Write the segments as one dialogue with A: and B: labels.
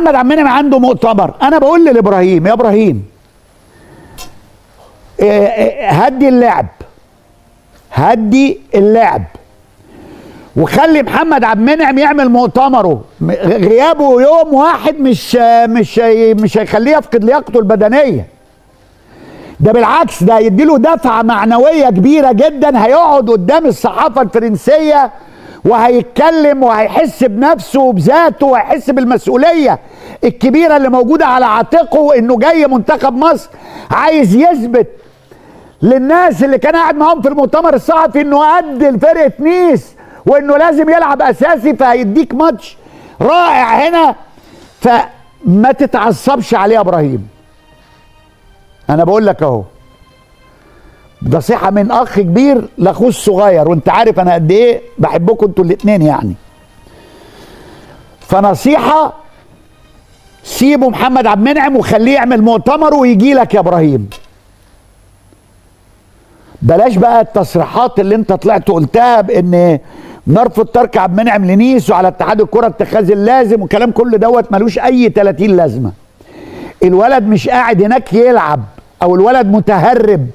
A: محمد عبد المنعم عنده مؤتمر. انا بقول لابراهيم، يا ابراهيم هدي اللعب، هدي اللعب، وخلي محمد عبد المنعم يعمل مؤتمره. غيابه يوم واحد مش هيخليه يفقد لياقته البدنية، ده بالعكس ده هيديله دفعه معنوية كبيرة جدا. هيقعد قدام الصحافة الفرنسية وهيتكلم وهيحس بنفسه وبذاته وهيحس بالمسؤولية الكبيرة اللي موجودة على عاتقه، انه جاي منتخب مصر عايز يثبت للناس اللي كان قاعد معاهم في المؤتمر الصحفي انه قد لفرقة نيس وانه لازم يلعب اساسي. فهيديك ماتش رائع هنا، فما تتعصبش عليه يا ابراهيم. انا بقول لك اهو، نصيحة من اخ كبير لاخوه الصغير، وانت عارف انا قد ايه بحبكم انتوا الاثنين يعني. فنصيحه، سيبوا محمد عبد المنعم وخليه يعمل مؤتمر ويجي لك يا ابراهيم. بلاش بقى التصريحات اللي انت طلعت قلتها بان نرفض ترك عبد المنعم لنيس وعلى اتحاد الكره اتخاذ اللازم والكلام كل دوت ملوش اي 30 لازمه. الولد مش قاعد هناك يلعب، او الولد متهرب،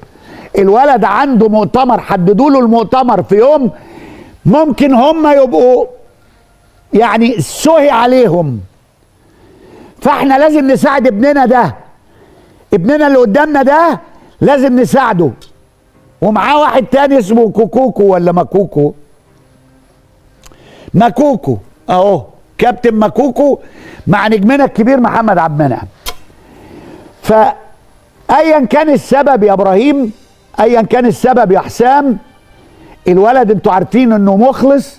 A: الولد عنده مؤتمر، حددوا له المؤتمر في يوم ممكن هم يبقوا يعني سهي عليهم. فاحنا لازم نساعد ابننا ده، ابننا اللي قدامنا ده لازم نساعده. ومعاه واحد تاني اسمه كوكوكو ولا ماكوكو، ماكوكو اهو، كابتن ماكوكو مع نجمنا الكبير محمد عبد المنعم. فايا كان السبب يا ابراهيم، ايا كان السبب يا حسام، الولد انتوا عارفين انه مخلص،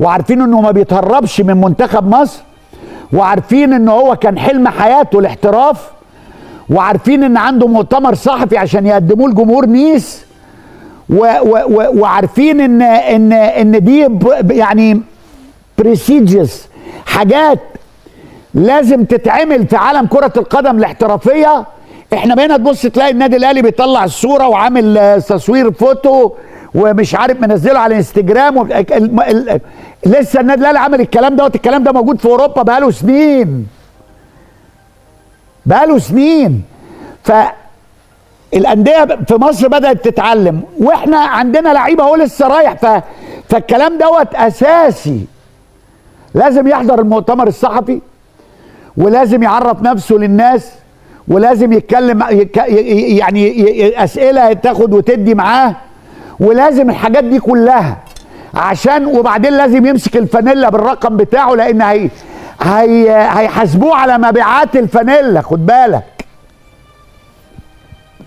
A: وعارفين انه ما بيتهربش من منتخب مصر، وعارفين ان هو كان حلم حياته الاحتراف، وعارفين ان عنده مؤتمر صحفي عشان يقدموه لجمهور نيس، وعارفين ان ان ان دي يعني prestigious، حاجات لازم تتعمل في عالم كرة القدم الاحترافية. احنا بقينا تبص تلاقي النادي الاهلي بيطلع الصورة وعامل تصوير فوتو ومش عارف منزله على الانستجرام لسه النادي الاهلي عامل الكلام دوت. الكلام ده موجود في اوروبا بقاله سنين، بقاله سنين. ف الاندية في مصر بدات تتعلم، واحنا عندنا لعيبة هو لسه رايح. فالكلام دوت اساسي، لازم يحضر المؤتمر الصحفي، ولازم يعرف نفسه للناس، ولازم يتكلم يعني اسئلة تاخد وتدي معاه، ولازم الحاجات دي كلها عشان. وبعدين لازم يمسك الفانيلا بالرقم بتاعه، لان هي هيحاسبوه على مبيعات الفانيلا. خد بالك،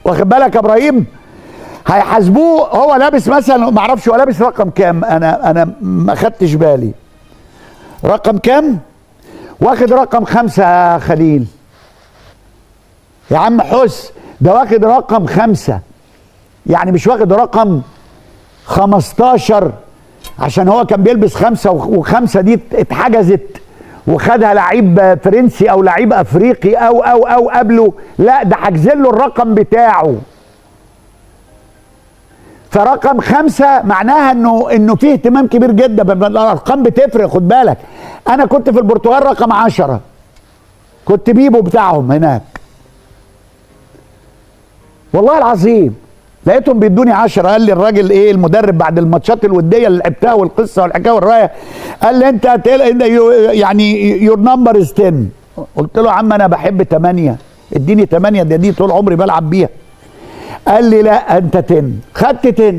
A: واخد بالك يا ابراهيم، هيحاسبوه. هو لابس مثلا ما اعرفش هو لابس رقم كام، انا ما خدتش بالي رقم كام، واخد رقم 5 يا خليل يا عم حس، ده واخد رقم 5، يعني مش واخد رقم 15، عشان هو كان بيلبس 5 و5 دي اتحجزت وخدها لعيب فرنسي او لعيب افريقي او او او قبله، لا ده حاجزين له الرقم بتاعه. فرقم 5 معناها انه فيه اهتمام كبير جدا، الارقام بتفرق خد بالك. انا كنت في البرتغال رقم 10، كنت بيبو بتاعهم هناك والله العظيم، لقيتهم بيدوني 10. قال لي الراجل ايه المدرب بعد الماتشات الودية اللي لعبتها والقصه والحكاية والرايه، قال لي انت يعني your number is 10. قلت له يا عم انا بحب 8، اديني 8، دي طول عمري بلعب بيها. قال لي لا انت 10، خدت 10،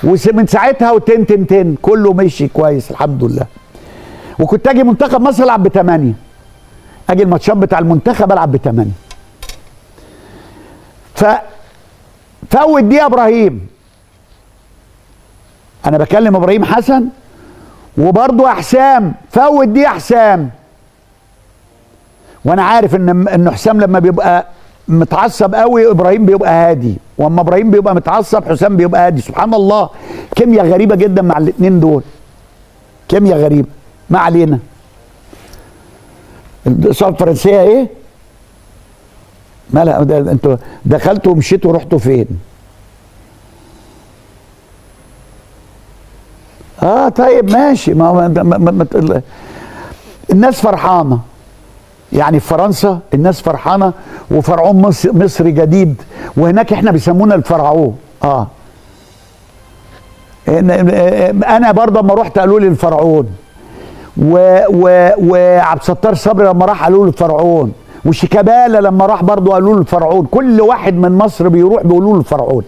A: ومن ساعتها و10 10 10 كله مشي كويس الحمد لله. وكنت اجي منتخب مصر العب ب8، اجي الماتشات بتاع المنتخب العب ب8. فوت دي يا ابراهيم، انا بكلم ابراهيم حسن وبرضه يا حسام، فوت دي يا حسام. وانا عارف ان حسام لما بيبقى متعصب قوي ابراهيم بيبقى هادي، واما ابراهيم بيبقى متعصب حسام بيبقى هادي. سبحان الله، كيمياء غريبة جدا مع الاثنين دول، كيمياء غريبة. ما علينا. الصحف الفرنسية ايه؟ مالها؟ انتوا دخلتوا ومشيتوا ورحتوا فين؟ طيب ماشي. ما الناس فرحانة، يعني في فرنسا الناس فرحانة، وفرعون مصري جديد، وهناك احنا بيسمونا الفرعون. انا برضه لما رحت قالوا لي الفرعون، وعبد الستار صبري لما راح قالوا له الفرعون، وشيكابالا لما راح برضه قالوا له الفرعون. كل واحد من مصر بيروح بيقولوا له الفرعون.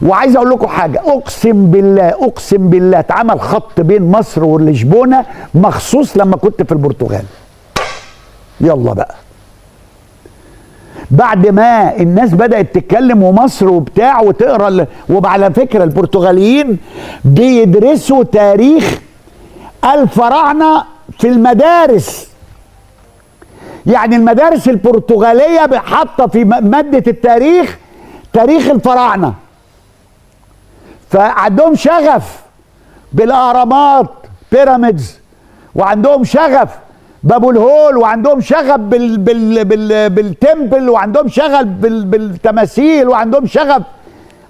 A: وعايز اقول لكم حاجة، اقسم بالله اقسم بالله اتعمل خط بين مصر ولشبونه مخصوص لما كنت في البرتغال. يلا بقى، بعد ما الناس بدأت تتكلم ومصر وبتاع وتقرا وعلى فكرة البرتغاليين بيدرسوا تاريخ الفراعنة في المدارس، يعني المدارس البرتغالية حاطه في مادة التاريخ تاريخ الفراعنة، فعندهم شغف بالاهرامات بيراميدز، وعندهم شغف بابو الهول، وعندهم شغف بال temple، وعندهم شغف بالتماثيل، وعندهم شغف،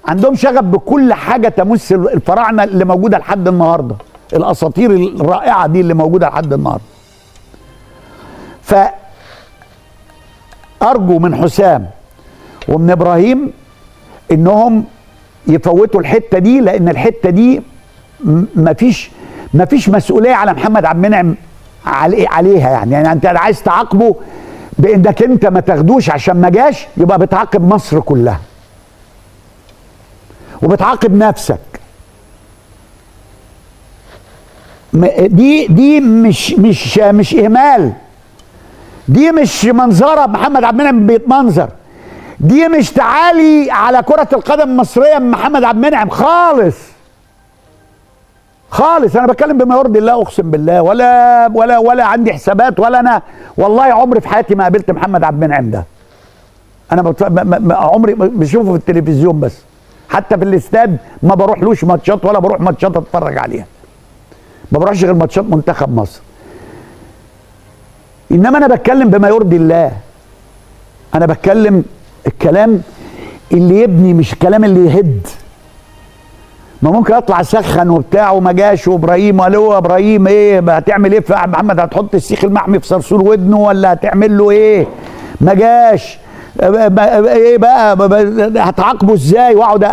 A: عندهم شغف بكل حاجة تمس الفراعنة اللي موجودة لحد النهارده، الاساطير الرائعة دي اللي موجودة لحد النهارده. فارجو من حسام ومن ابراهيم انهم يفوتوا الحتة دي، لان الحتة دي مفيش مسؤولية على محمد عبد المنعم عليها. يعني انت عايز تعاقبه بانك انت ما تاخدوش عشان ما جاش، يبقى بتعاقب مصر كلها وبتعاقب نفسك. دي مش مش مش اهمال، دي مش منظره محمد عبد المنعم بيتمنظر، دي مش تعالي على كرة القدم المصرية من محمد عبد المنعم خالص خالص. انا بتكلم بما يرضي الله، اقسم بالله، ولا ولا ولا عندي حسابات، ولا انا والله عمري في حياتي ما قابلت محمد عبد المنعم ده. انا عمري بشوفه في التلفزيون بس، حتى في الاستاد ما بروحلوش ماتشات، ولا بروح ماتشات اتفرج عليها، ما بروحش غير ماتشات منتخب مصر. انما انا بتكلم بما يرضي الله، انا بتكلم الكلام اللي يبني مش الكلام اللي يهد. ما ممكن اطلع اسخن وبتاع وما جاش، وابراهيم الو ابراهيم ايه هتعمل ايه في محمد، هتحط السيخ المحمي في صرصور ودنه ولا هتعمل له ايه؟ ما جاش ايه بقى، هتعاقبه ازاي؟ واقعد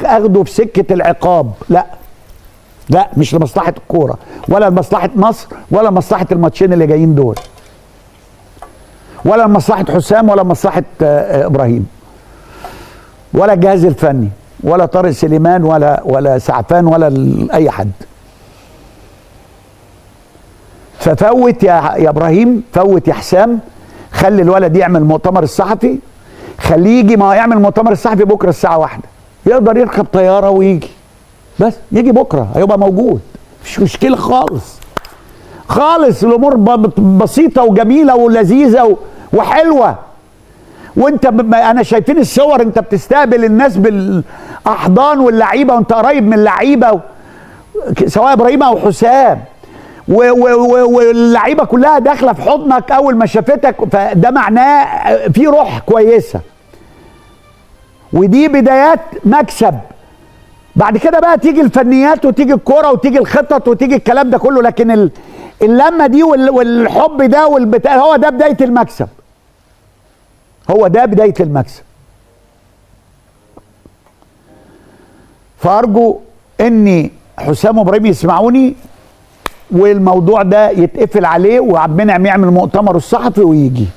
A: اخده في سكة العقاب. لا لا، مش لمصلحة الكورة ولا لمصلحة مصر ولا لمصلحة الماتشين اللي جايين دول، ولا لمصلحة حسام ولا لمصلحة ابراهيم ولا الجهاز الفني ولا طارق سليمان ولا سعفان ولا اي حد. ففوت يا ابراهيم، فوت يا حسام، خلي الولد يعمل مؤتمر الصحفي، خليه يجي، ما يعمل مؤتمر الصحفي بكره الساعة 1، يقدر يركب طيارة ويجي، بس يجي بكره هيبقى موجود، مفيش مشكلة خالص خالص. الامور بسيطة وجميلة ولذيذه وحلوه. وانت انا شايفين الصور، انت بتستقبل الناس بالاحضان واللعيبة، وانت قريب من اللعيبة سواء ابراهيم او حسام، واللعيبة كلها داخله في حضنك اول ما شافتك، فده معناه في روح كويسة، ودي بدايات مكسب. بعد كده بقى تيجي الفنيات وتيجي الكورة وتيجي الخطط وتيجي الكلام ده كله، لكن اللمة دي والحب ده والبتاع، هو ده بداية المكسب، هو ده بداية المكسب. فارجو اني حسام وابراهيم يسمعوني، والموضوع ده يتقفل عليه، وعبد المنعم يعمل مؤتمره الصحفي ويجي.